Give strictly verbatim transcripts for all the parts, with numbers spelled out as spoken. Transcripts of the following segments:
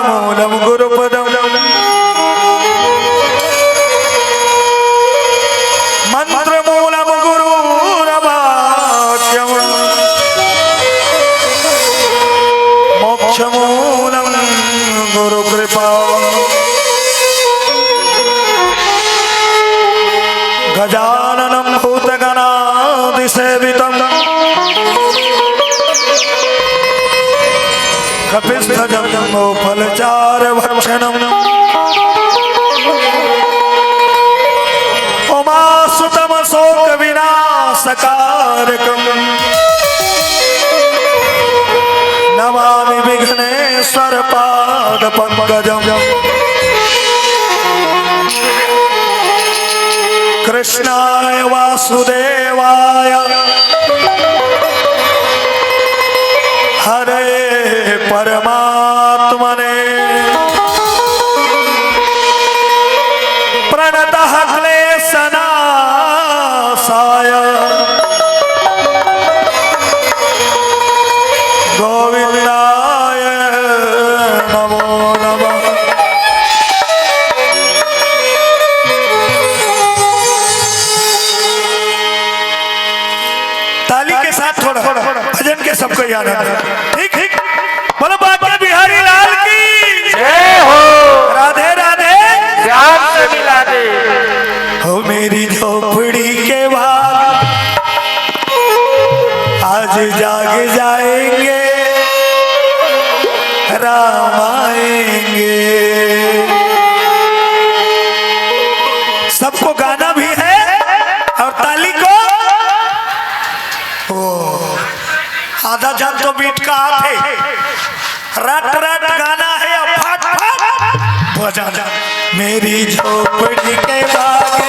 मूलं गुरुपदम्। मन्त्रमूलं गुरूरवाक्यम्। मोक्षमूलं गुरुकृपा। गजाननं भूतगणादिसेवितम्। कपित्थजम्बूफलचारुभक्षणम्। उमासुतमशोकविनाशकारकम्। नमामि विघ्नेश्वरपादपङ्कजम्। कृष्णाय वासुदेवाय हरे परमात्मने प्रणतः क्लेशनाशाय गोविन्दाय नमो नमः। ताली के साथ थोड़ा भजन के सबको याद है। ठीक, ठीक। बोलो बांके बिहारी लाल की। जय हो। राधे राधे। श्याम से मिला दे। हो मेरी झोपड़ी के भाग, आज जाग जाएंगे, राम आएंगे। सबको गाना भी है और ताली को, ओ, आधा झन तो बीट का हाथ है, रट रट गाना है, अब फट फट बजाना। मेरी झोपड़ी के बाग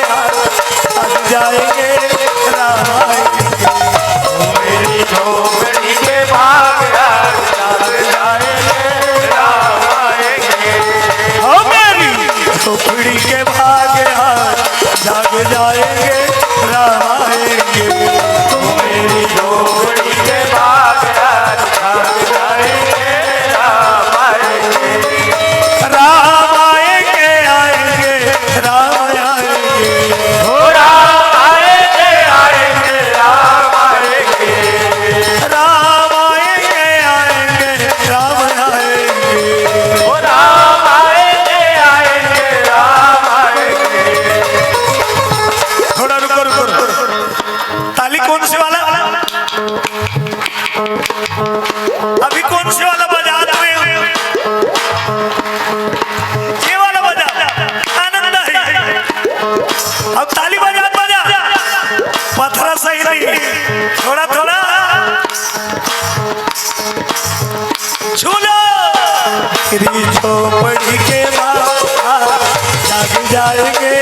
आज जाएंगे, राम आएंगे। ओ मेरी झोपड़ी के बाग आज जाएंगे, राम आएंगे। ओ मेरी झोपड़ी के बाग आज जाग जाएंगे, राम आएंगे। ओ मेरी झोपड़ी के बाग आज जाग जाएंगे, राम आएंगे। राम आएंगे, आएंगे, राम आएंगे। हो राम आएंगे, आएंगे, राम आएंगे। राम आएंगे, आएंगे, राम आएंगे। हो राम आएंगे, आएंगे, राम आएंगे। थोड़ा रुको, रुको, रुको। ताली कौन से वाला? अभी कौन से वाला बजा रहे हो? ये वाला बजा, आनंद है। अब ताली बजा, बजा। पथरा सही नहीं, थोड़ा थोड़ा झूलो। मेरी झोपड़ी के बाहर जाग जाएंगे,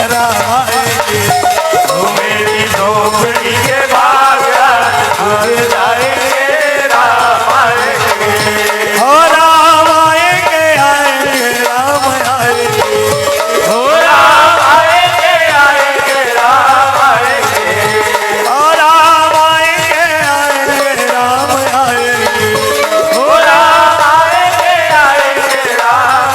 राम आएंगे। ओ मेरी झोपड़ी के बाहर जाग जाएंगे, राम आएंगे। हो राम आएंगे, आएंगे, राम आएंगे। हो राम आएंगे, आएंगे, राम आएंगे। हो राम आएंगे, आएंगे, राम आएंगे। हो राम आएंगे, आएंगे, राम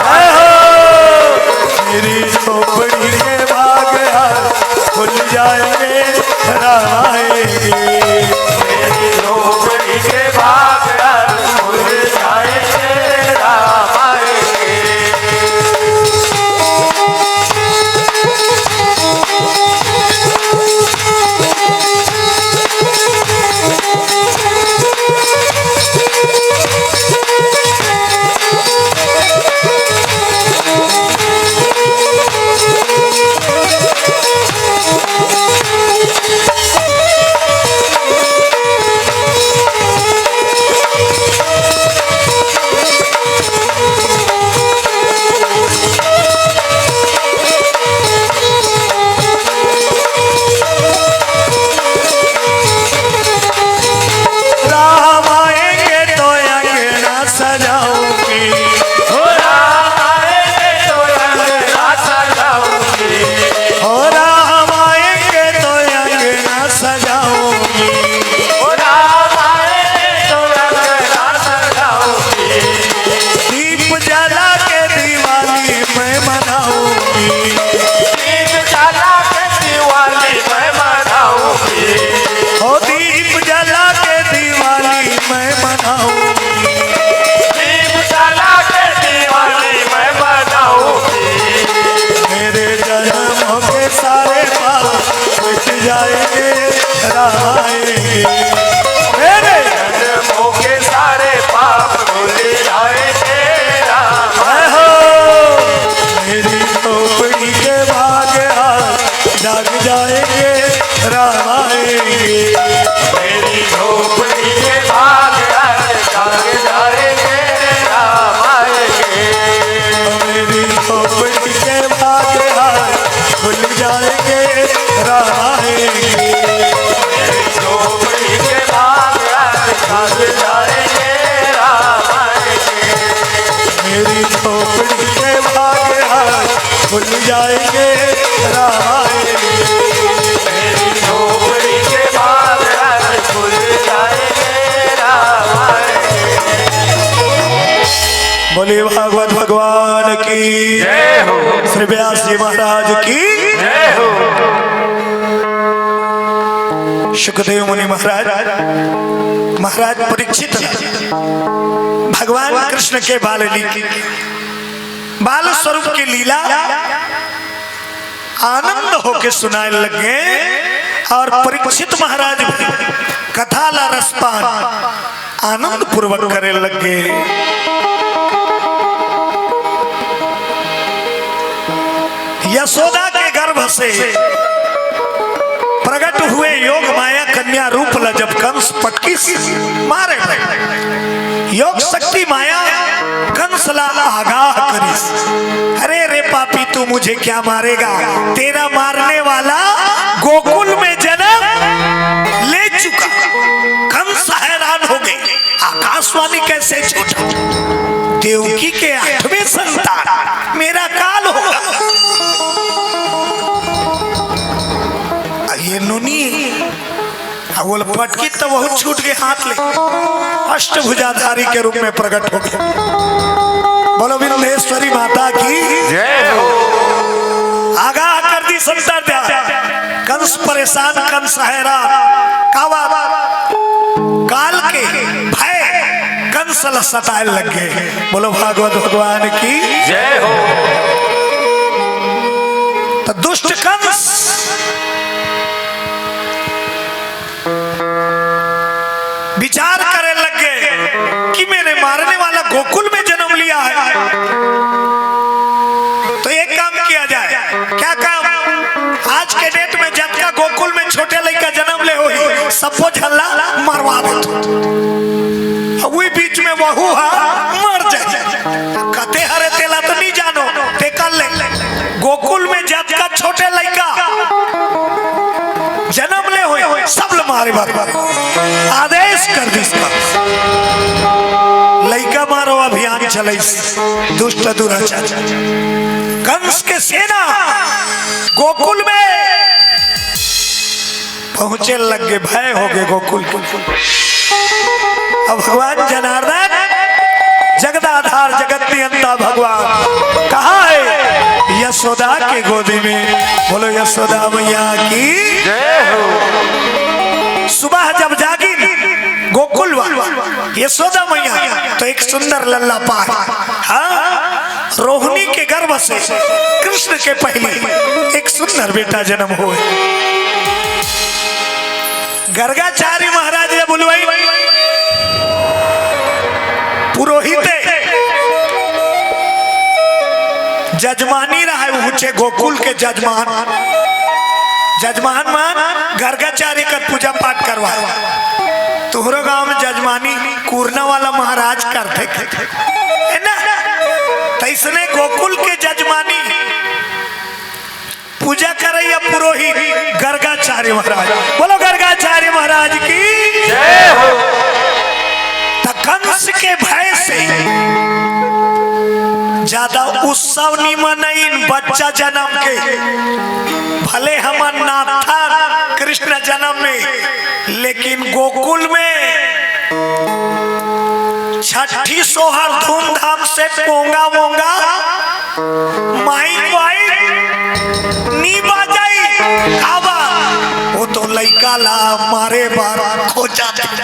जला के दिवाली मैं मनाऊंगी। दीप जला के दिवाली मैं मनाऊंगी। मेरे जन्मों के सारे पाप मिट जाएंगे, राम आएंगे। मेरे जन्मों के सारे पाप धुल जाएंगे, राम। जय हो। मेरी खोपड़ी के भाग आज जाग जाएंगे, राम आएंगे। मेरी खोपड़ी के भाग आज जाग जाएंगे, राम आएंगे। मेरी खोपड़ी के भाग आज खुल जाएंगे, राम आएंगे। मेरी खोपड़ी के भाग आज खुल जाएंगे, राम आएंगे। मेरी खोपड़ी के भाग आज खुल जाएंगे, राम आएंगे। मेरी खोपड़ी के भाग आज खुल जाएंगे, राम आएंगे। बोलिए भागवत भगवान की जय हो। श्री व्यास जी महाराज की जय हो। शुकदेव मुनि महाराज, महाराज परीक्षित भगवान कृष्ण के बाल ली, बाल स्वरूप की लीला आनंद होके सुनाए लगे और परीक्षित महाराज भी कथा ला रसपान आनंद पूर्वक करे लगे। यशोदा के गर्भ से प्रकट हुए योग माया कन्या रूप ला जब कंस पटकिस मारे, योग शक्ति माया कंस ला आगाह करिस, "अरे रे पापी, तू मुझे क्या मारेगा? तेरा मारने वाला गोकुल में जन्म ले चुका।" कंस हैरान हो गए, "आकाशवाणी कैसे झूठ? देवकी के आठवें संतान, मेरा काल होगा।" ये नोनी, अब वो पटकी तो बहुत छूट गए हाथ ले, अष्टभुजाधारी के रूप में प्रकट हो गए। बोलो विंध्येश्वरी माता की जय हो। आगाह कर दी संतर द्या, कंस परेशान, कंस हैरान। का बात? काल के भय कंस ल सताए लग गए। बोलो भागवत भगवान की जय हो। तो दुष्ट कंस विचार करे लग गए कि मेरे मारने वाला गोकुल में जन्म लिया है, तो एक काम किया जाए। क्या काम? आज के डेट में जतका गोकुल में छोटे लइका जन्म ले होही, सबो झन ला मरवा देथो। वही बीच में वहू हा मर जाए। कते हरे तेला तो नहीं जानो, ते कर ले। गोकुल में जतका छोटे लइका जन्म ले होही, सब ल मारे बर आदेश कर दिस। लइका मारो अभियान चलइस, दुष्ट दुराचार। कंस के सेना गोकुल में पहुंचे लग गए, भय हो गए गोकुल के। अब भगवान जनार्दन, जगदाधार जगत नियंता भगवान कहाँ है? यशोदा के गोदी में। बोलो यशोदा मैया की जय हो। सुबह जब जागी गोकुल वाली यशोदा मैया, तो एक सुंदर लल्ला पाए। हाँ, रोहिणी के गर्भ से कृष्ण के पहले एक सुंदर बेटा जन्म हुए। गर्गाचार्य महाराज ने बुलवाई पुरोहित, जजमानी रहा है, ऊंचे गोकुल के जजमान। जजमान मान गर्गाचार्य कर पूजा पाठ करवा। तुहरो गांव में जजमानी कुरना वाला महाराज करथे, है ना? तैसने गोकुल के जजमानी पूजा करैया पुरोहित गर्गाचार्य महाराज। बोलो गर्गाचार्य महाराज की जय हो। त कंस के भय से ज्यादा उत्सव नी मनइन बच्चा जन्म के। भले हमन नाथन कृष्ण जन्म में, लेकिन गोकुल में छठी सोहर धूमधाम से पोंगा वोंगा माइक वाइक नी बजाई। काबर? तो लइका ला मारे बर खोजत हे।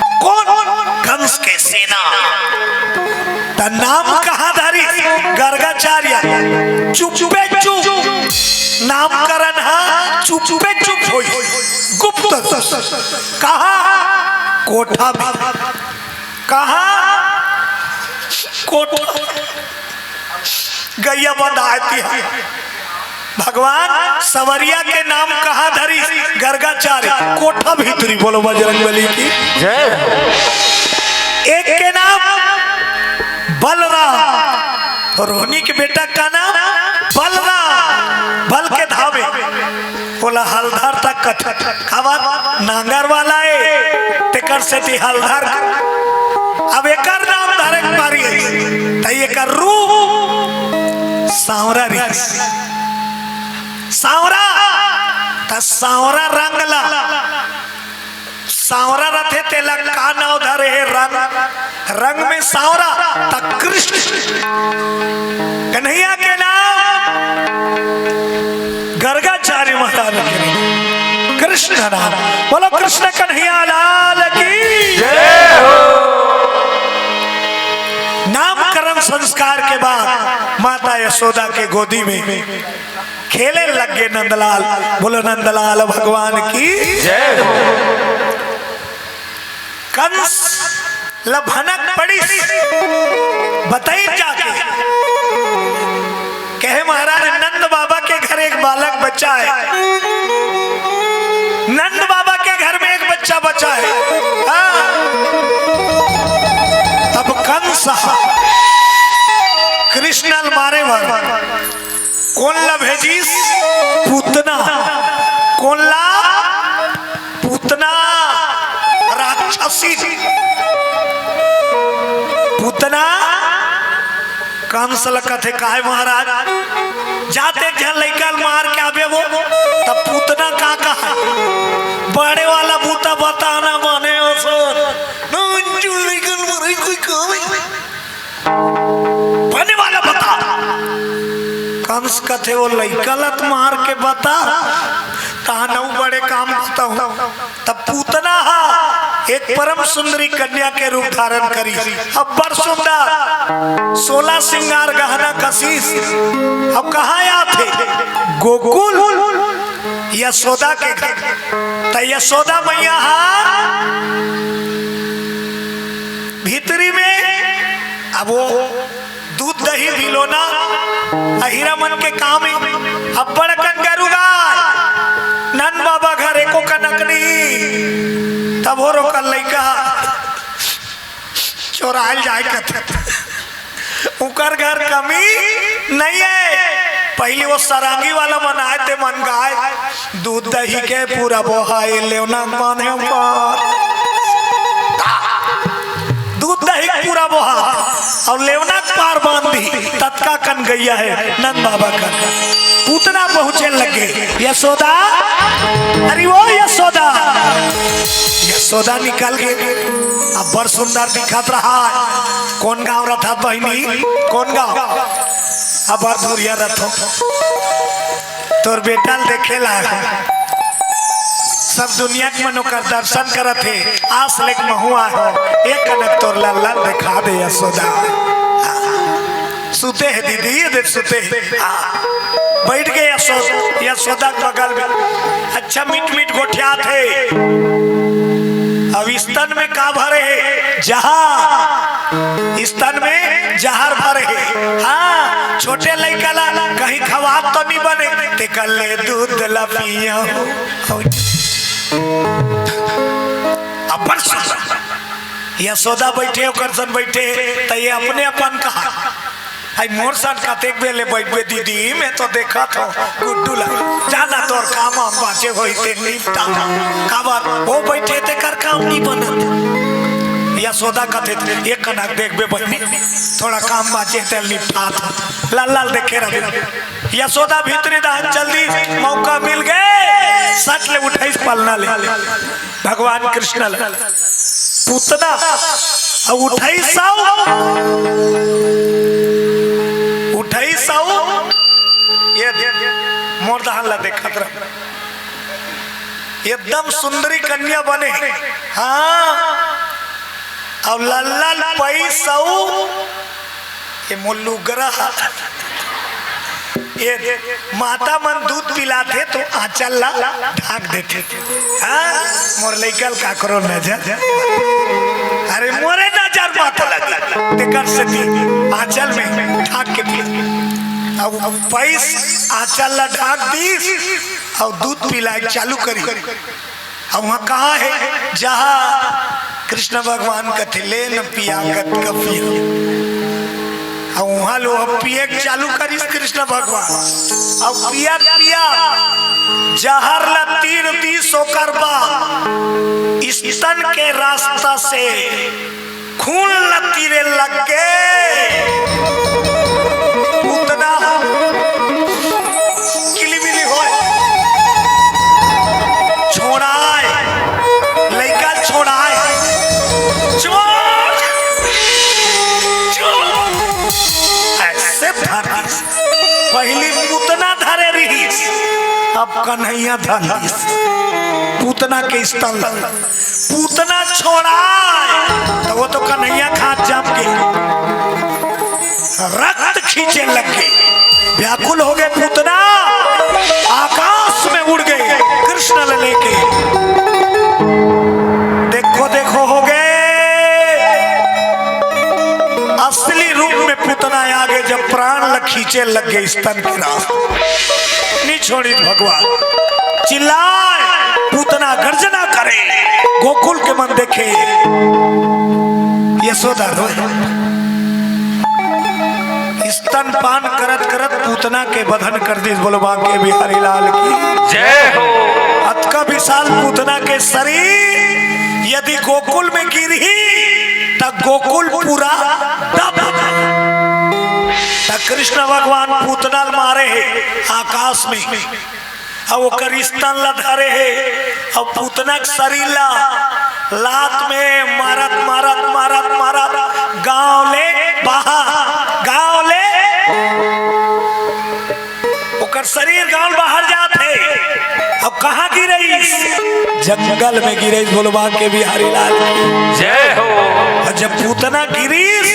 कोन? कंस के सेना। त नाम कहाँ धरिस? गर्गाचार्य। चुप्पे चुप। नामकरण हा चुप्पे चुप होई। गुप्त। कहाँ? कोठा में। कहाँ? कोठा। गइया बंधाय तिहा। भगवान सवरिया के नाम कहाँ धरिस? गर्गाचार्य। कोठा भीतरी। बोलो बजरंग बली की। जय। एक के नाम बलराम, रोहिणी के बेटा का नाम बलराम, बल के धावे। ओला हलधर तक कथे। काबर? नांगर वाला ए, तेकर सेती हलधर। अब एकर नाम धरे के पारी हे, त एकर रूप सांवरा रिहिस। सांवरा, त सांवरा रंग ला, सांवरा रथे तेला का नाव धरे हे? रंग। रंग में सांवरा, त कृष्ण। कन्हैया के नाम गर्गाचार्य महाराज के नाम कृष्ण नाम। बोलो कृष्ण कन्हैया लाल की। जय हो। नामकरण संस्कार के बाद माता यशोदा के गोदी में खेले लग गे नंदलाल। बोलो नंदलाल भगवान की। जय हो। कंस ल भनक पड़िस, बताइन जाके, कहे महाराज, नंद बाबा के घर एक बालक बचा है, नंद बाबा के घर में एक बच्चा बचा है। हाँ। अब कंस कृष्ण ल मारे बर कोन ला भेजिस? पूतना। कोन ला? पूतना, राक्षसी। पूतना। कंस ल कथे, "काय महाराज, जाते एक झन लइका ल मार के आबे वो, त पूतना का कहा? बड़े वाला बूता बताना बने हो सर। नंजू लइका ल मारे कोई काम है?" बने वाला बता। कंस कथे, "वो लइका ल त मार के बता, तहां अउ बड़े काम बताहूं।" तब पूतना हा एक परम सुंदरी कन्या के रूप धारण करिस। अब्बड़ सुंदर, सोलह सिंगार गहना कसिस। अब कहाँ आथे? गोकुल, यशोदा के घर। त यशोदा मैया हा भीतरी में, अब वो दूध दही बिलोना, अहिरा मन के काम हे। अब्बड़ अकन गरू गाय, नंद बाबा घर एको कनक नहीं, तब हो रोकल लइका चोरायल जाय कथे। उकर घर कमी नहीं हे। पहली वो सरांगी वाला मन आय, ते मन गाय, दूध दही के पूरा बोहाए लेवना मन हे ऊपर। दूध दही पूरा बोहा अउ लेवना के पार बांध दी, ततका कन गइया हे नंद बाबा कन। पूतना पहुंचे लगे, यशोदा, अरे वो यशोदा, यशोदा निकल गे। अब्बड़ सुंदर दिखत रहा। कोन गांव रहा बहिनी? कोन गांव? अब्बड़ दूरिया रथो। तोर बेटा ल देखे ला हे। सब दुनिया के मन ओकर दर्शन करत हे। आस लेके महूं आए हो। एक कनक तोर लल्ला ल देखा दे यशोदा। सुते हे दीदी, ये देख सुते हे। हाँ। बइठ गे यशोदा, यशोदा के बगल में। अच्छा मीठ मीठ गोठियात हे। अब स्तन में का भरे हे? जहर। स्तन में जहर भरे हे। हाँ, छोटे लइका ला कहीं खवात तो नहीं बने, तेकर ले दूध ला पिया हो। अब्बड़ सुंदर। यशोदा बइठे, ओकर सन बइठे, त ये अपने अपन कहा। आई मोर सन कतेक बेले बइठबे दीदी, मैं तो देखत हूँ गुड्डू ला। जाना तोर काम हम बाचे होई ते निपटा। काबर वो बइठे तेकर काम नहीं बनत। यशोदा कथे, "एक कनक देखबे बहिनी, थोड़ा काम बाचे ते निपटात हूँ।" लाल लाल देखे रहे। यशोदा भीतरी दहन चल दी, मौका मिल गे, सट ले उठाइस पलना ले। भगवान कृष्ण ल पूतना अउ उठाइस अउ, उठाइस अउ ये मोर दहन ला देखत रह। एकदम सुंदरी कन्या बने। हाँ, अउ लल्लल पईस अउ ये मोलुगरा, ये माता मन दूध पिलाथे तो आंचल ला ढांक देथे। हाँ, मोर लइका ल काकरो नजर, अरे मोरे नजर मत लगे, तेकर सेती आंचल में ढांक के पिला। अब पईस आंचल ला ढांक दीस अउ दूध पिलाए चालू करी। अब वहाँ कहाँ है, जहाँ कृष्ण भगवान कथे, "ले न पिया, कतका पिया।" अब वहाँ लो अब पिए के चालू करिस कृष्ण भगवान। अब पिया पिया जहर ला तीर दीस, ओकर बाद स्तन के रास्ता से खून ल तीरे लग गे। पूतना किलिबिली होय, छोड़ाय, लइका छोड़ाय, चोर, चोर, ऐसे धर दीस। पहिली पूतना धरे रिहिस, अब कन्हैया धर लिस पूतना के स्तन ल। पूतना छोड़ाय, त वो तो कन्हैया खात जम गे, रक्त खींचे लग गे, व्याकुल हो गे पूतना, आकाश में उड़ गे कृष्ण ल लेके। देखो देखो हो गे, असली रूप में पूतना आ गे, जब प्राण ल खींचे लग गे स्तन के रास्ता। नी छोड़िस भगवान, चिल्लाय, पूतना गर्जना करे, गोकुल के मन देखे, यशोदा रोए। स्तनपान करत करत पूतना के बधन कर दीस। बोलो बांके बिहारी लाल की जय हो। अतका विशाल पूतना के शरीर यदि गोकुल में गिरही त गोकुल पूरा दब। त कृष्ण भगवान पूतना ल मारे हे आकाश में, अउ ओकर स्तन ला धरे हे, अउ पूतना के शरीर ला लात में मारत, मारत, मारत, मारत गांव ले बाहर, गांव ले, ओकर शरीर गांव बाहर जात हे। अब कहाँ गिरइस? जंगल में गिरइस। बोलो बांके बिहारी लाल की जय हो। अउ जब पूतना गिरिस,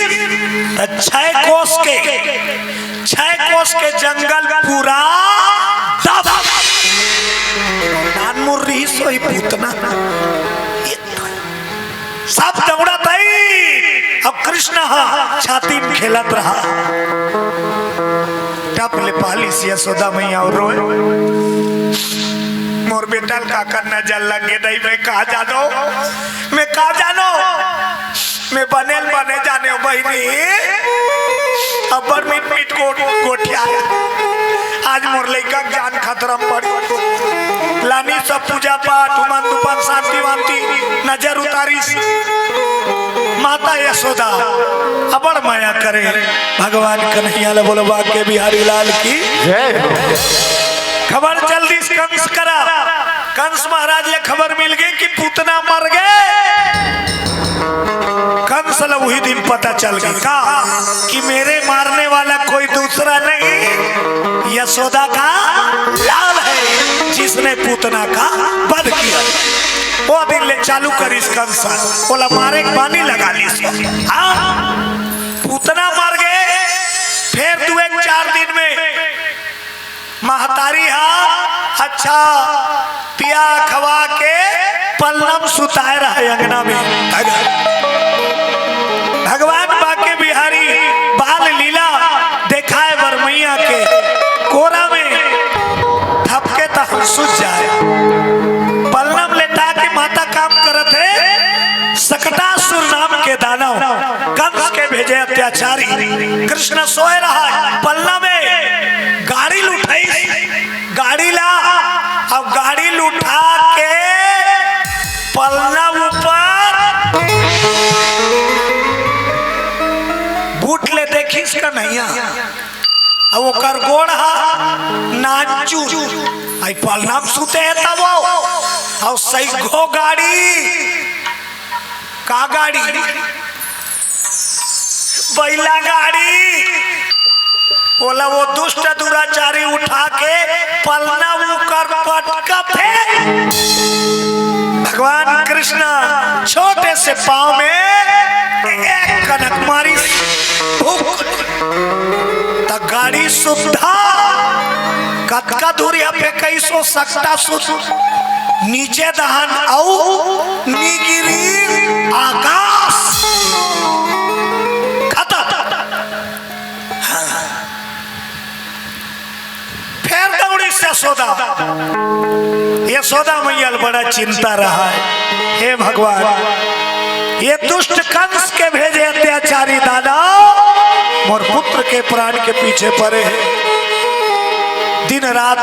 त छह कोस के छह कोस के जंगल पूरा दब। नानमुन रिहिस होही पूतना, सब दौड़त आई। अब कृष्ण ह छाती में खेलत रहा। टप ले पालिस यशोदा मैया अउ रोए, मोर बेटा ल काकर नजर लग गे दाई, मैं का जानों, मैं का जानों। मैं बने ल बने जानेंव बहिनी, अब्बड़ मीठ मीठ गोठ गोठियाय। आज मोर लइका के जान खतरा म पड़िस। लानिस सब पूजा पाठ, उमन दुमन शांति वांति नजर उतारिस। माता यशोदा अब्बड़ मया करे। भगवान कन्हैया ल बोलो बांके बिहारी लाल की जय हो। खबर चल दीस कंस करा, कंस महाराज ल खबर मिल गे कि पूतना मर गे। कंस ल उही दिन पता चल गे का कि मेरे मारने वाला कोई दूसरा नहीं, यशोदा का लाल है, जिसने पूतना का वध किया। ओ दिन ले चालू करिस कंस, ओला मारे के बानी लगा लिस। हाँ, पूतना मर गे, फेर दू एक चार दिन में महतारी हा अच्छा पिया खवा के पलना म सुताय रहय अंगना में। भगवान बांके बिहारी बाल लीला देखाय बर मैया के कोरा में थपके त हम सुत जाय। पलना म लेटा के माता काम करत हे। सकटासुर नाम के दानव कंस के भेजे अत्याचारी, कृष्ण सोय रहय पलना में, गाड़ी ल उठाइस, गाड़ी ला, अब गाड़ी ल उठा के पलना ऊपर बूट ले देखिस कन्हैया, अब ओकर गोड़ हा नाचू, आई पलना म सुते हे तब वो, अउ सइघो गाड़ी, का गाड़ी? बैला गाड़ी, ओला वो दुष्ट दुराचारी उठा के पलना उकर पटकथे। भगवान कृष्ण छोटे से पाँव में एक कनक मारी, भुक, त गाड़ी सुद्धा कतका दूरी ह, इक्कीस सौ सट्टा सुद्धा नीचे दहन अउ निगिरी आकाश। खतम। फेर दौड़िस यशोदा। यशोदा मैया ल बड़ा चिंता रहय, हे भगवान, ये दुष्ट कंस के भेजे अत्याचारी दानव मोर पुत्र के प्राण के पीछे परे हे। दिन रात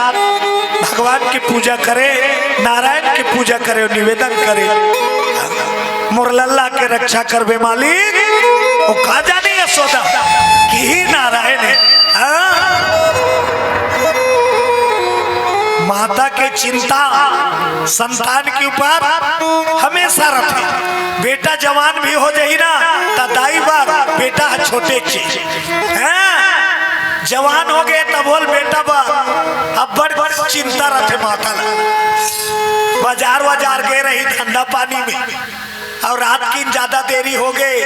भगवान के पूजा करे, नारायण के पूजा करे, निवेदन करे, मोर लल्ला के रक्षा करबे मालिक। ओ का जानी यशोदा कि ही नारायण हे। हाँ? माता के चिंता संतान के ऊपर हमेशा रथे। बेटा जवान भी हो जाही ना, त दाई बर बेटा ह छोटे चीज। हाँ? जवान हो गए तब बोल बेटा बर अब्बड़ चिंता रथे माता ला। बाजार वाजार गए रही धंधा पानी में, अउ रात किन ज्यादा देरी हो गए,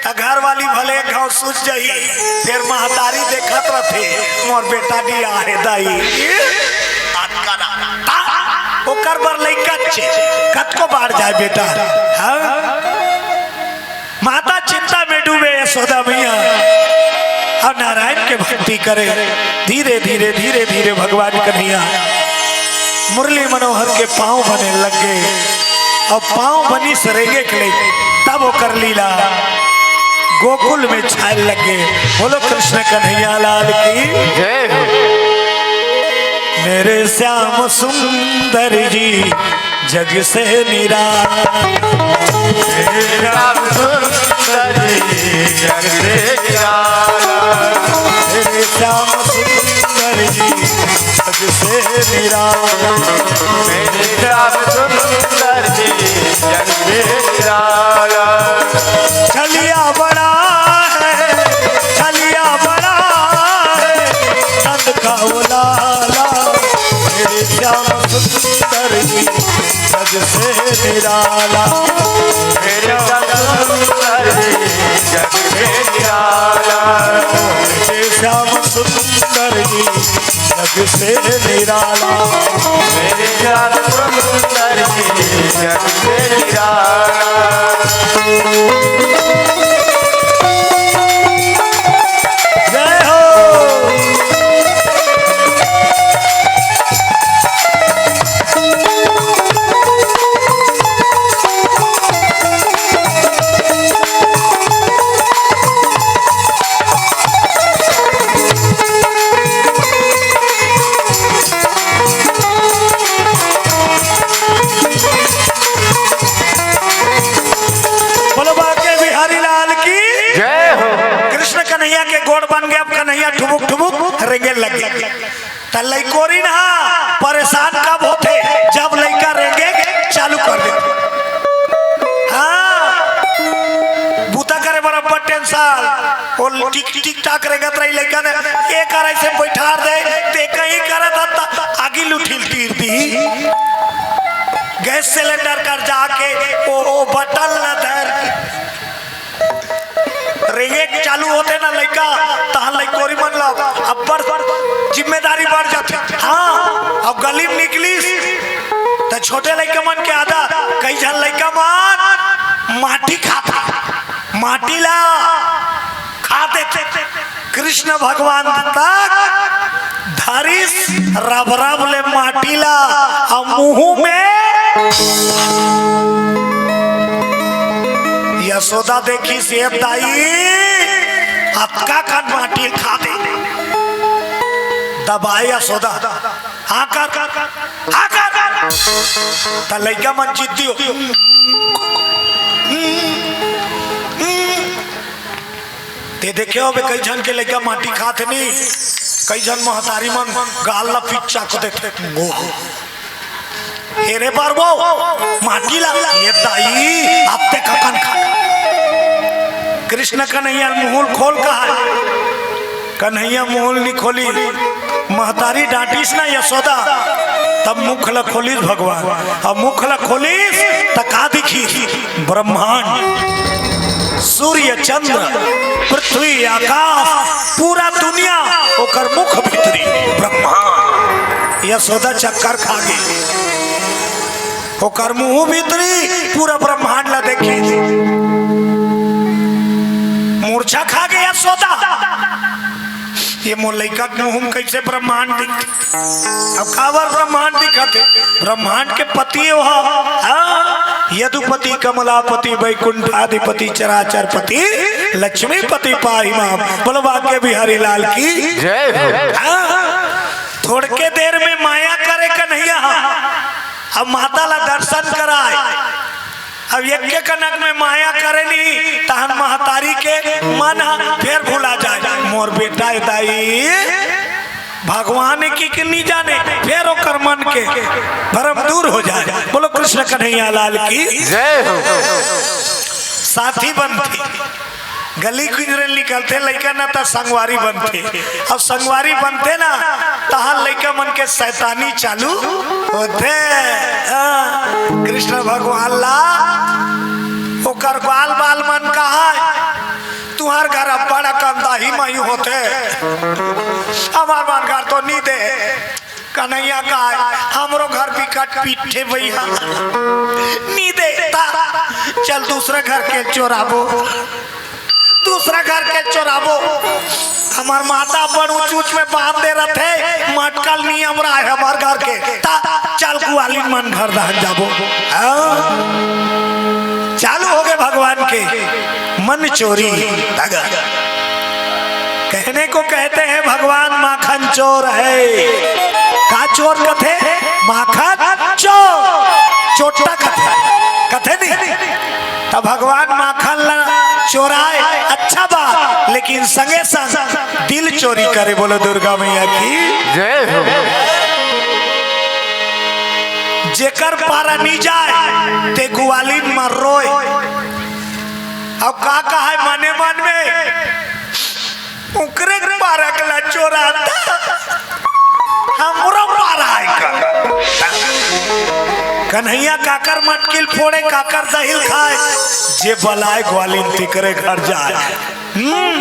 त घर वाली भले एक घांव सुत जाही, फेर महतारी देखत रथे, "मोर बेटा नी आहे दाई।" अतका ना, ता, ओकर बर लइका चे, कतको बाढ़ जाए बेटा। हाँ? माता चिंता में डूबे यशोदा मैया, अउ नारायण के भक्ति करे। धीरे, धीरे, धीरे, धीरे भगवान कन्हैया मुरली मनोहर के पाँव बने लग गे, अउ पाँव बनिस रेंगे के लइक, तब ओकर लीला गोकुल में छाए लग गे। बोलो कृष्ण कन्हैया लाल की। जय हो। मेरे श्याम सुंदर जी जग से निराला। मेरे श्याम सुंदर जी जग से निराला। मेरे श्याम सुंदर जी जग से निराला। मेरे श्याम सुंदर जी जग से निराला। छलिया बड़ा है, छलिया बड़ा है, नंद का वो लाला। मेरे श्याम सुंदर जी जग से निराला। मेरे श्याम सुंदर जी जग से निराला। मेरे श्याम सुंदर जी जग से निराला। मेरे श्याम सुंदर जी जग से निराला। जय हो। बोलो बांके बिहारी लाल की। जय हो। कृष्ण कन्हैया के गोड़ बन गए, अब कन्हैया ठुमुक ठुमुक रेंगे लग गए। त लइकोरिन हा परेशान कब होथे? जब लइका रेंगे चालू कर देथे। हाँ, बूता करे बर अब्बड़ टेंशन। ओ टिक टिक टाक रेंगत रही लइका ने, ए करे से बैठार दे, ते कहीं करत हत त आगी लुठिल तीर दी। गैस सिलेंडर कर जाके ओ, ओ बटन ल धर के रेंगे चालू होथे ना लइका, तहां लइकोरी मन ला अब्बड़ जिम्मेदारी बढ़ जाथे। हाँ, अब गली में निकलिस त छोटे लइका मन के आदत, कई झन लइका मन माटी खाथे, माटी ला खा देथे। कृष्ण भगवान तक धरिस रब रब ले माटी ला, अउ मुंह में यशोदा देखिस, ए दाई, अतका कन माटी खा दे। दबाए यशोदा, हाँ कर, हाँ कर। त लइका मन जिद्दी हो। ते देखे होबे, कई झन के लइका माटी खात नी, कई झन महतारी मन गाल ला पिच्चा को देथे। एरे बार वो माटी ला, ए दाई, अत्ते ककन खा। कृष्ण कन्हैया मुंह खोल कहा, कन्हैया मुँह ल नी खोलिस, महतारी डांटिस ना यशोदा, तब मुख ल खोलिस भगवान। अब मुख ल खोलिस त का दिखिस? ब्रह्मांड, सूर्य, चंद्र, पृथ्वी, आकाश, पूरा दुनिया ओकर मुख भीतरी ब्रह्मांड। यशोदा चक्कर खा गे, ओकर मुँह भीतरी पूरा ब्रह्मांड ला देखिस। मूर्छा खा गे यशोदा। ये मोर लइका के मुँह म कइसे ब्रह्मांड दिखथे? अब काबर ब्रह्मांड दिखत हे? ब्रह्मांड के पति ओहा, हाँ? यदुपति, कमलापति, बैकुंठाधिपति, चराचर पति, लक्ष्मीपति पाहि माम। बोलो बांके बिहारी लाल की। जय हो। हाँ? थोड़के देर में माया करे कन्हैया, अब माता ला दर्शन कराए। अब एके कनक में माया करे नी, तहन महतारी के मन ह फेर भुला जाए। मोर बेटा ए दाई, भगवान के, के नी जाने, फेर ओकर मन के भरम दूर हो जाए। बोलो कृष्ण कन्हैया लाल की। जय हो। साथी बनथे, गली गुजरे निकलथे लइका ना, त संगवारी बनथे। अब संगवारी बनथे ना, तहां लइका मन के शैतानी चालू होथे। हाँ, कृष्ण भगवान ला ओकर बाल बाल मन कहा, तुंहर घर अब्बड़ अकन दाई माई होथे, हमर मन घर तो नी दे। कन्हैया कहे, हमरो घर बिकट पिटथे भैया, नी देता, चल दूसरा घर के चोराबो, दूसरा घर के चोराबो। हमर माता अब्बड़ ऊंच ऊंच में बांध दे रथे, मटका ल नियम राहय हमर घर के, ता चल गुवालिन मन घर रहन जाबो। हाँ? चालू हो गे भगवान के मन चोरी। कहने को कहते हैं भगवान माखन चोर है। का चोर कथे? माखन चोर। चोट्टा कथे, कथे नहीं। त भगवान माखन ला चोराए, अच्छा बात, लेकिन संगे संग दिल चोरी करे। बोलो दुर्गा मैया की। जय हो। जेकर पारा नी जाए, ते गुवालिन म रोए। अब का कहे मने मन में, ओकरे पारा के ला चोराता, हमरो पारा आय का। कन्हैया काकर मटकिल फोड़े, काकर दहिल खाए, जे बलाए गुवालिन तिकरे घर जाए। हम्म,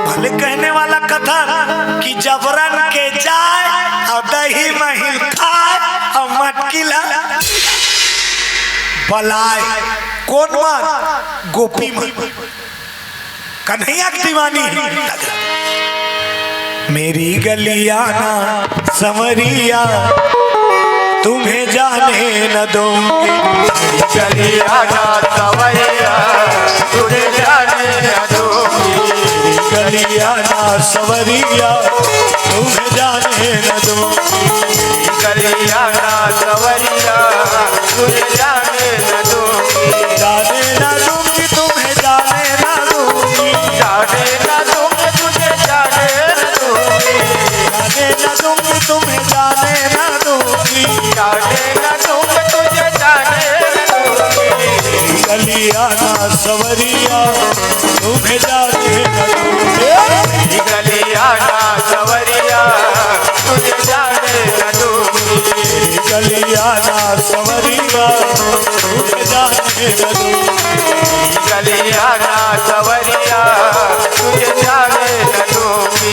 भले कहने वाला कथन कि जबरन के जाए अउ दही महिल खाए अउ मटकिल बलाए। कोन मन? गोपी मन। कन्हैया के दीवानी। मेरी गलिया ना संवरिया, तुम्हें जाने न दूंगी। गलिया ना संवरिया, तुझे जाने न दूंगी। गलिया ना संवरिया, तुम्हें जाने न दूंगी। गलिया ना संवरिया, तुझे जाने न दूंगी। जाने ना दूंगी, तुम्हें जाने ना दूंगी। जाने ना दूंगी, तुझे जाने ना दूंगी। जाने ना दूंगी, तुम्हें जाने ना दूंगी। जाने ना दूंगी, तुझे जाने ना दूंगी। गलिया ना संवरिया, तुम्हें जाने न दूंगी। गलिया ना संवरिया, तुझे जाने न दूंगी। गलिया ना संवरिया, तुझे जाने न दूंगी। गलिया ना संवरिया, तुझे जाने न दूंगी।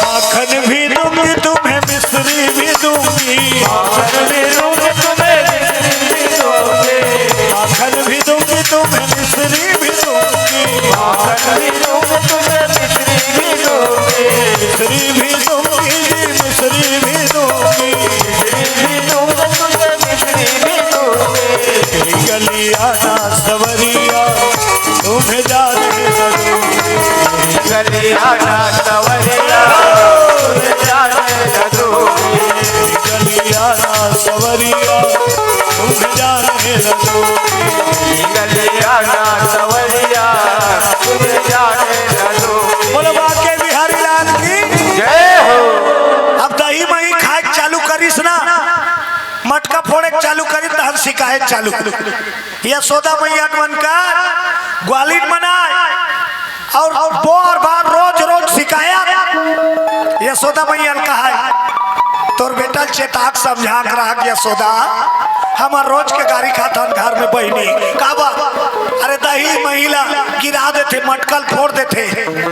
माखन भी दूंगी तुम्हें, मिश्री भी दूंगी। माखन भी दूंगी तुम्हें, मिश्री भी दूंगी। माखन भी दूंगी तुम्हें, मिश्री भी दूंगी। जाने न दो। गलिया ना सवरिया, सुन जाने न दो। बोलो बांके बिहारी लाल की। जय हो। अब दही मही खाए के चालू करिस ना, मटका फोड़े के चालू करिस, तहन सिकायत चालू। यशोदा मैया मन का ग्वालिन मनाए। अउ बोर बार रोज रोज सिकायत। यशोदा मैया ल कहाय, तोर बेटा ल चेता के समझा के रख यशोदा, हमर रोज के गारी खाथन घर में बहिनी। काबर? अरे दही मही ल गिरा देथे, मटका ल फोड़ देथे,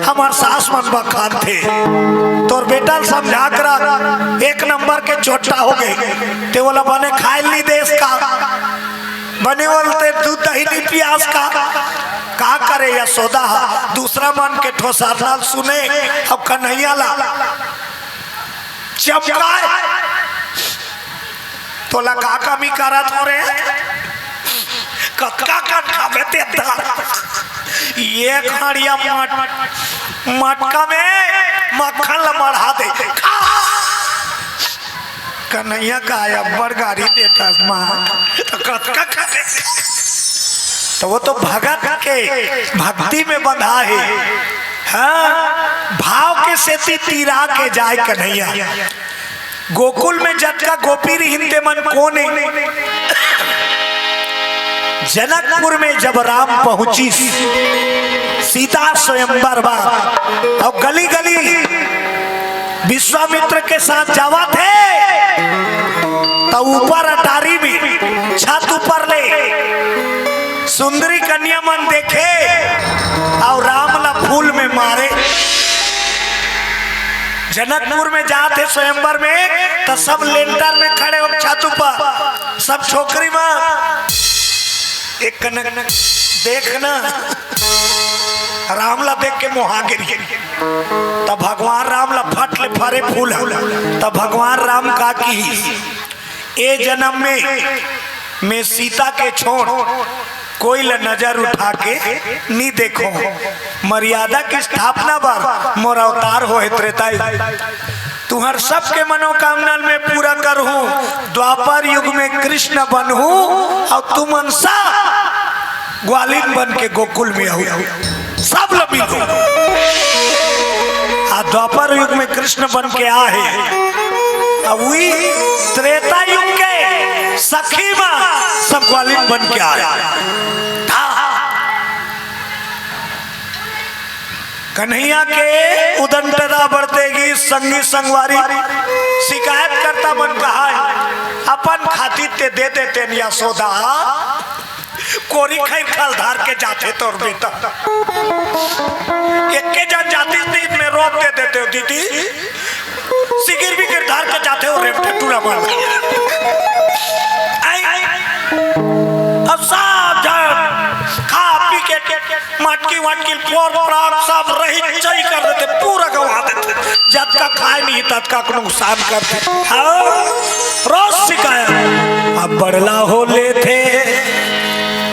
हमर सास मन बखानथे। तोर बेटा ल समझा के रख, एक नंबर के चोट्टा हो गे, ते ओला बने खाए ल नइ देस का? बने ओला ते दूध दही नइ पियास का? का करे यशोदा ह, दूसरा मन के ठोसरना ल सुने, अब कन्हैया ला चमकाए। तोला का कमी करत हो रे? कतका कन खाबे ते दार? एक हड़िया मट-, मटका में मक्खन ला मढ़ा दे। खा। कन्हैया का अब्बड़ गारी देथस माँ, त कतका करे? त वो तो भगत के भक्ति में बंधा हे। हाँ, भाव के सेती तीरा के जाय कन्हैया। गोकुल में जतका गोपी रिहिन ते मन कोन ए? जनकपुर में जब राम पहुंचिस, सीता स्वयंवर बर, अउ गली गली विश्वामित्र के साथ जावत हे, त ऊपर अटारी में, छत ऊपर ले सुंदरी कन्या मन देखे अउ राम ला फूल में मारे। जनकपुर में जात हे स्वयंवर में, त सब लेंटर में खड़े हो छत ऊपर, सब छोकरी मन एक कनक देखना, राम ला देख के मोहा गिर गे। त भगवान राम ला फट ले फरे फूल ह। त भगवान राम का किहिस, ए जनम में मैं सीता के छोड़ कोई ला नजर उठा के नी देखो। मर्यादा के स्थापना बर मोर अवतार होहे त्रेता युग। तुहर सबके मनोकामना मैं पूरा करहूँ। द्वापर युग में कृष्ण बनहूँ अउ तुमन सब ग्वालिन बन के गोकुल में आहू, सब ल मिलहूँ। आ द्वापर युग में कृष्ण बन के आहे, अउ उही त्रेता युग के सखी मा सब ग्वालिन बन के आहे। कन्हैया के उदंडता बढ़ते गी, संगी संगवारी शिकायत करता मन कहा है, अपन खातिर ते दे देते यशोदा, कोरी खैर खल धार के जाथे तोर बेटा। एके जन जातिस त मैं रोप दे देते हो दीदी, सिगिर बिगिर धार के जाथे हो रेप टूरा मन। आई, आई, अब सब जन खा पी के मटकी वटकी फोर प्राण सब रही चई कर देथे, पूरा गंवा देथे। जतका खाय नहीं ततका के नुकसान करथे। हाँ, रोज शिकायत। अब बड़ला हो लेथे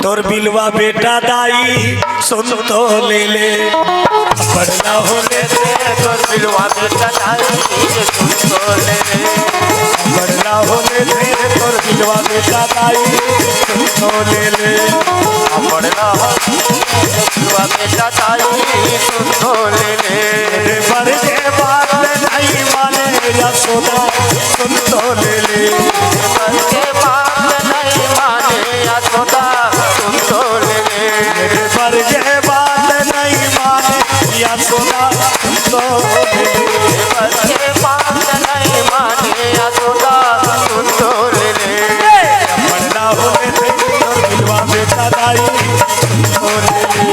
तोर बिलवा बेटा दाई, सुन तो ले ले। बड़ला हो लेथे तोर बिलवा बेटा दाई, सुन तो ले ले। बड़ला हो लेथे तोर बिलवा बेटा दाई, सुन तो ले ले। बड़ला हो लेथे तोर बिलवा बेटा दाई, सुन तो ले ले। बर के बात नहीं माने यशोदा, सुन तो ले ले। बर के बात नहीं माने यशोदा, सुन तो ले ले। बर के बात नहीं माने यशोदा, सुन तो ले ले। बर के बात नहीं माने यशोदा, सुन तो ले ले। बड़ला हो लेथे तोर बिलवा बेटा दाई, सुन तो ले ले।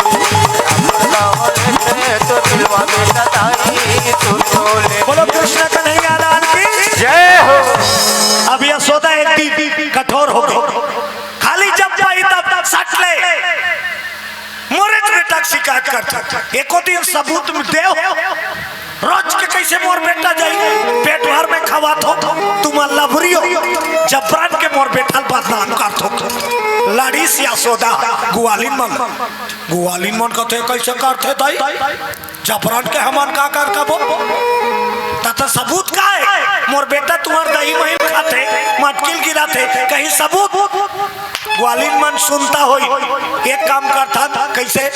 बड़ला हो लेथे तोर बिलवा बेटा दाई, सुन तो ले ले। बोलो कृष्ण कन्हैया लाल की जय हो। अब यशोदा एक दिन कठोर हो गई। खाली जब पाई तब सट ले। मोरे बेटा के शिकायत करथे। एको दिन सबूत में देव। रोज के कैसे मोर बेटा जाई? पेट भर में खवात हो, तुम लबरी हो। जबरन के मोर बेटा ल बदनाम करथो। लड़िस यशोदा, गुवालिन मन। गुवालिन मन कथे कैसे करथे दाई? जबरन के हमन का कर कबो? त, त सबूत का है? मोर बेटा तुम्हर दही मही खाथे, मटकिल गिराथे, कहीं सबूत? ग्वालिन मन सुनता होई, एक काम करथन, कइसे?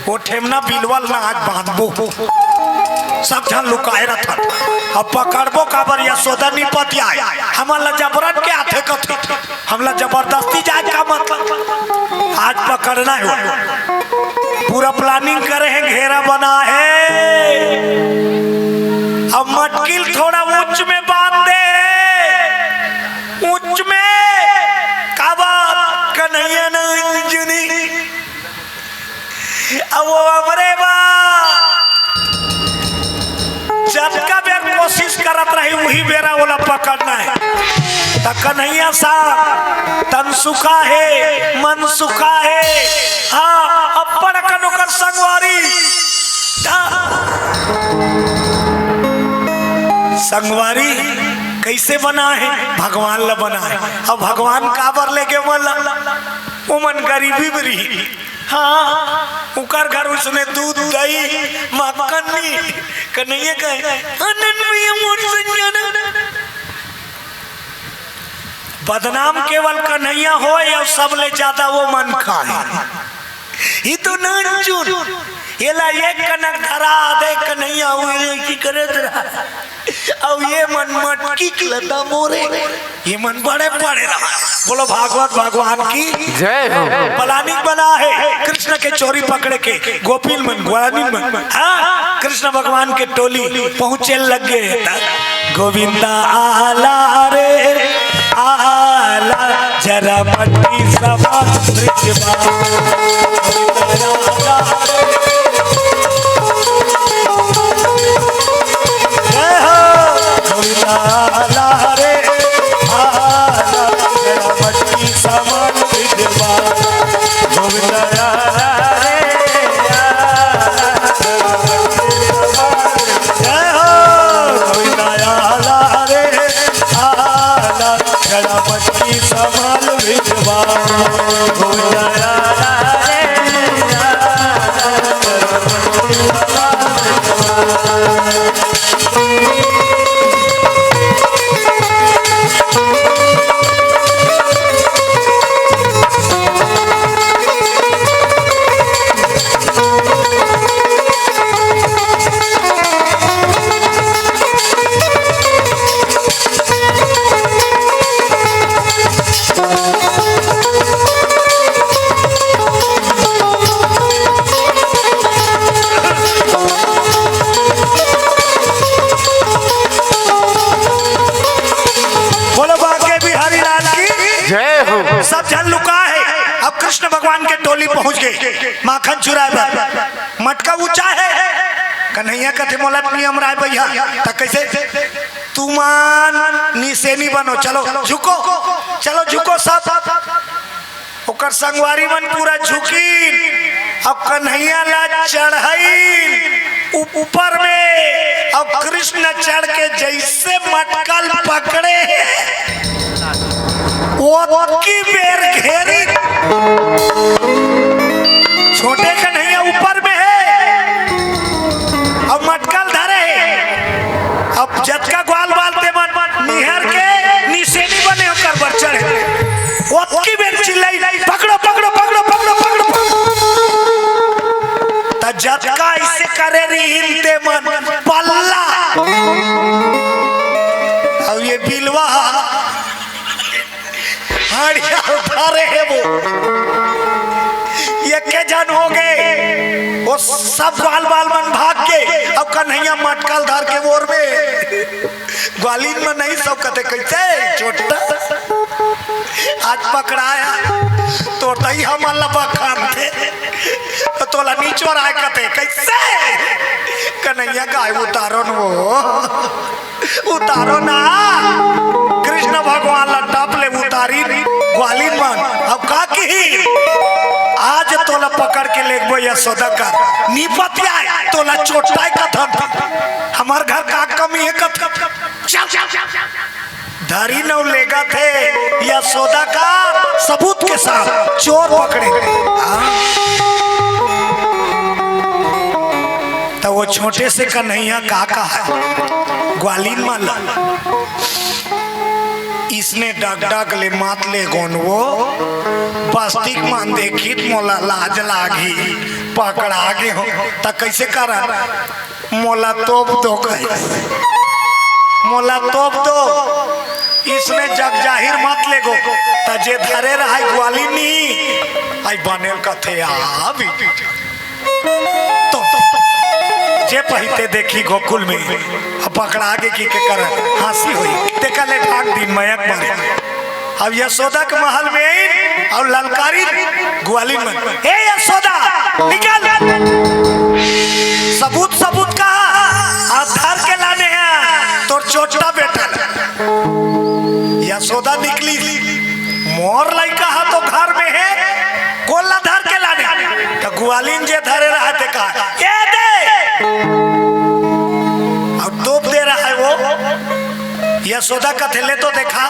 वो ठेमना बिलवा ल ना आज बांधबो, सब झन लुकाए रथन, अब पकड़बो काबर? यशोदा नी पतियाए, हमन ला जबरन के आथे कथे, हमला जबरदस्ती जाए का मतलब? आज पकड़ना हे, पूरा प्लानिंग करे हे, घेरा बना हे। अब मटकिल थोड़ा ऊंच में बांध दे, ऊंच में। काबर? कन्हैया न जुनी। अब वो हमरे बा, जतका बेर कोशिश करत रही, उही बेरा ओला पकड़ना हे। त कन्हैया सा तन सुखा हे, मन सुखा हे। हाँ, अब्बड़ अकन ओकर संगवारी। त संगवारी कइसे बना हे? भगवान ला बना हे। अब भगवान काबर लेगे मन ला? ओमन गरीबी में रही। हाँ, उकर घर उसने दूध, दही, मक्खन नहीं, कन्हैया कहे, "आनंद भैया मोर संग जाना।" बदनाम केवल कन्हैया होय अउ सबले ज्यादा वो मन खाए। ये तो नानचुन, एला एक कनक धरा दे कन्हैया, वो ये की करे धरा। अब ये मन मटकी के लता मोरे, ये मन बड़े पड़े रहा। बोलो भागवत भगवान की जय हो। प्लानिंग बना हे कृष्ण के चोरी पकड़े के, गोपिन मन, ग्वालिन मन। हाँ, कृष्ण भगवान के टोली पहुँचे लग गे। गोविंदा आला रे, आला जरा मटकी समान मृत्यु। जय हो। गोविंदा आला रे, आला, तेरा मटकी सामान विद्यमान। गोविंदा आला रे, आला, तेरा मटकी सामान। जय हो। गोविंदा आला रे, आला, तेरा मटकी सामान विद्यमान। गोविंदा आला रे, आला, तेरा मटकी सामान विद्यमान। बोलो बांके बिहारी लाल की। जय हो। सब झन लुका हे। अब कृष्ण भगवान के टोली पहुंच गे माखन चुराए बर। मटका ऊंचा हे। कन्हैया कथे, "मोला नियम राय भैया।" त कइसे? "तुमन निसेनी बनो, चलो झुको, चलो झुको सब।" ओकर संगवारी मन पूरा झुकिन, अब कन्हैया ला चढ़ाइन ऊपर में, अब कृष्ण चढ़ के जइसे मटका ल पकड़े, ओतकी बेर घेरिन। छोटे कन्हैया ऊपर में हे, अब मटका ल धरे हे। अब जतका ग्वाल बाल ते मन निहर के निसेनी बने ओकर बर चढ़े। ओतकी बेर चिल्लाई, "पकड़ो, पकड़ो, पकड़ो।" त जतका अइसे करे रिहिन ते मन पल्ला। अब ये बिलवा हड़िया धरे हे वो। एके झन हो गे। वो सब ग्वाल बाल मन भाग गे। अब कन्हैया मटका ल धर के बोर में। ग्वालिन मन नहीं सब कथे, "कइसे छोटा? आज पकड़ाया, तोर दाई हमन ला बखानथे। त तोला नी चोराय कथे, कइसे?" कन्हैया कहे, "उतारो न वो।" उतारो ना। कृष्ण भगवान ला टप ले उतारिन ग्वालिन मन। अब का किही? "आज तोला पकड़ के लेगबो यशोदा कर। नी पतियाय, तोला चोटाय कथन। हमर घर का कमी हे कथन। चल, चल, चल, चल।" धरिन अउ लेगथे यशोदा कर सबूत के साथ, चोर पकड़े। हाँ। त वो छोटे से कन्हैया का कहा हे? ग्वालिन मन ला। इसने डग डग ले मात ले गोनवो, प्लास्टिक मन देखी त मोला लाज लागही, पकड़ा गे हो त कइसे करन? मोला तोप दो कहिस, मोला तोप दो। इसने जग जाहिर मत लेगो, त जे धरे रहय ग्वालिन नी, अई बने ल कथे आ भी। तो, तो, जे पहिते देखी गोकुल में, अब पकड़ा गे कि के कर हंसी होई, तेकर ले ठाक दिन मयक मारे। अब यशोदा के महल में आइन अउ ललकारी ग्वालिन मन, "ए यशोदा, निकल, सबूत, सबूत कहा, अउ धर के लाने हे तोर छोटा बेटा।" यशोदा निकली, "मोर लइका हा तो घर में हे, कोन ला धर के लाने?" त ग्वालिन जे धरे रहय ते कहा, "ए दे।" अउ तोप दे रहय वो। यशोदा कथे, "ले तो देखा,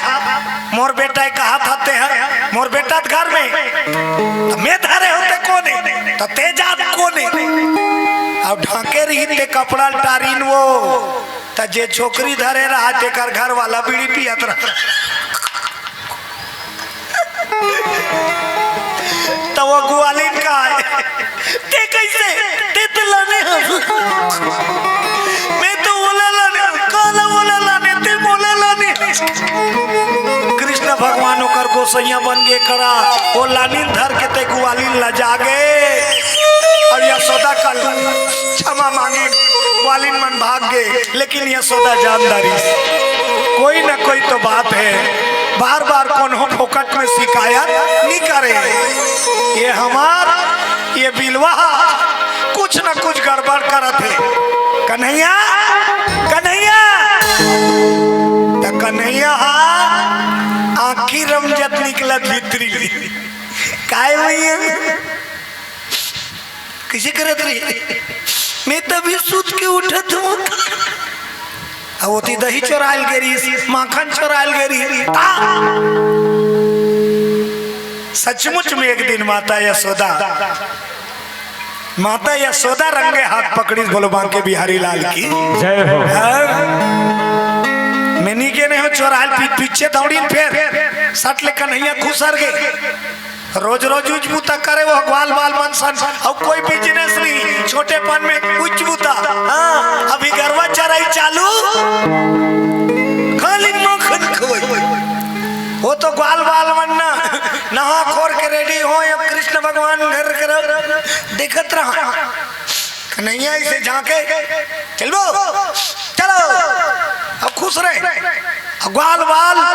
मोर बेटा ए कहा था ते ह, मोर बेटा त घर में, त मैं धरे हों ते कोने, त ते जात कोने?" अउ ढांके रही ते कपड़ा ल टारिन वो, त जे छोकरी धरे रहय तेकर घर वाला बीड़ी पियत रहय। त वो ग्वालिन कहे, "ते कइसे? ते तो लाने हस। मैं तो ओला लाने, काला ओला लाने, ते मोला लाने।" कृष्ण भगवान ओकर गोसइया बन गे करा, वो लानिन धर के ते ग्वालिन ला जागे। अउ यशोदा कल क्षमा मांगिन, ग्वालिन मन भाग गे, लेकिन यशोदा जान डारिस, कोई न कोई तो बात हे, बार बार कोनो फोकट में शिकायत नी करे। ये हमार, ये बिलवा कुछ न कुछ गड़बड़ करत हे। कन्हैया, कन्हैया, त कन्हैया हा आँखी रमजत निकलत भीतरी ले। काय भैया? कइसे करत रही? मैं तभी सुत के उठत हों। अउ ओती दही चोराय ल गे रहिस, माखन चोराय ल गे रहिस। आ! सचमुच में एक दिन माता यशोदा, माता यशोदा रंगे हाथ पकड़िस, बोलो बांके बिहारी लाल की। जय हो। हाँ। मैं नी गे रहेंव चोराय ल, पी-, पीछे दौड़िन फेर, सट ले कन्हैया खुसर गे। रोज रोज उच बुता करे वो ग्वाल बाल मन सन, अउ कोई business नहीं, छोटेपन में उच बुता। हाँ, अभी गरवा चराई चालू, खाली माखन खवई। वो तो ग्वाल बाल मन ना, नहा खोर के ready हो, अब कृष्ण भगवान घर कर देखत रहा। कन्हैया इसे झांके, "चलबो, चलो, अब खुश रहे।" अब ग्वाल बाल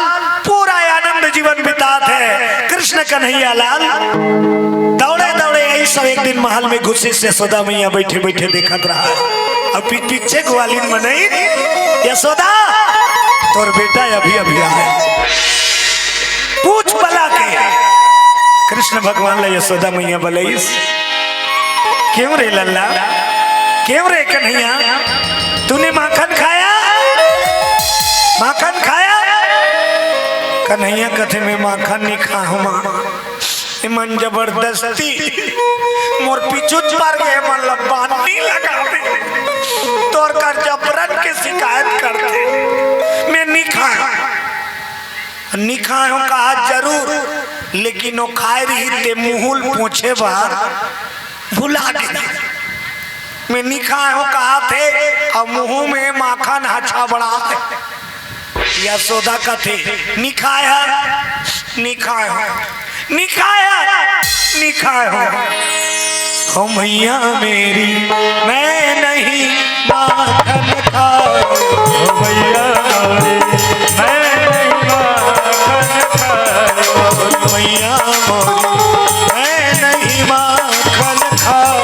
पूरा आनंद जीवन बितात हे कृष्ण कन्हैया लाल। दौड़े दौड़े यही सब एक दिन महल में घुसिस, यशोदा मैया बैठे बैठे देखत रहा। अब पी-, पीछे ग्वालिन मनई, "यशोदा, तोर बेटा अभी अभी आय।" पूछ बला के कृष्ण भगवान ला यशोदा मैया बलइस, "क्यों रे लल्ला, क्यों रे कन्हैया, तूने माखन खाया? माखन खाया?" कन्हैया कथे, "मैं माखन नी खाहूं माँ, एमन जबरदस्ती मोर पीछू पार गे, एमन ला बांध नी लगा दे, तोर कर जबरन के शिकायत करथे, मैं नी खाहूं।" नी खाए हो कहा जरूर, लेकिन वो खाए रही ते मुंह ल पोंछे बर भुला गे। मैं नी खाए हो कहा थे, अब मुंह में माखन ह छबड़ा हे। यशोदा कथे, "नी खाए ह, नी खाए हो।" निखाया, निखाया। हो मैया मेरी, मैं नहीं माखन खाऊं। हो मैया मेरी, मैं नहीं माखन खाऊं। हो मैया मोरी, मैं नहीं माखन खाऊं।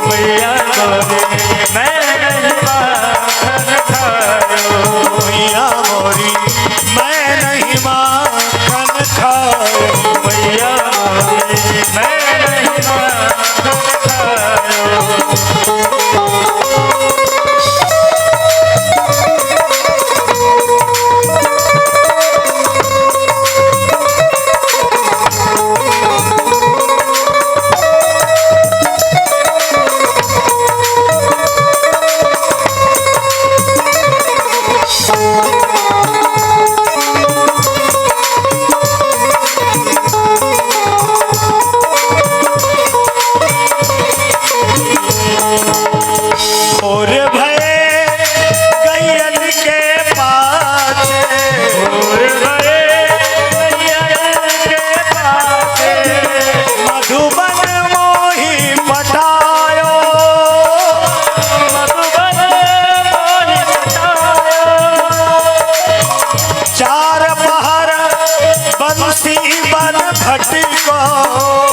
मैया मोरी, मैं नहीं माखन खाऊं। मैया मोरी, मैं नहीं माखन खाऊं। मैया मोरी, मैं नहीं माखन खाऊं।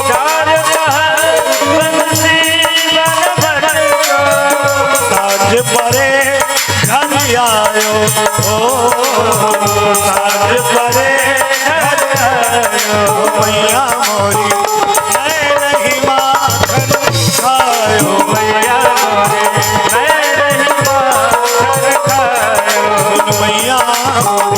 चार पहर बंसी बन बन को। सांझ परे घर आयो, ओ, सांझ परे घर आयो। मैया मोरी, मैं नहीं माखन खायो। मैया मोरी, मैं नहीं माखन खायो। सुन मैया मोरी,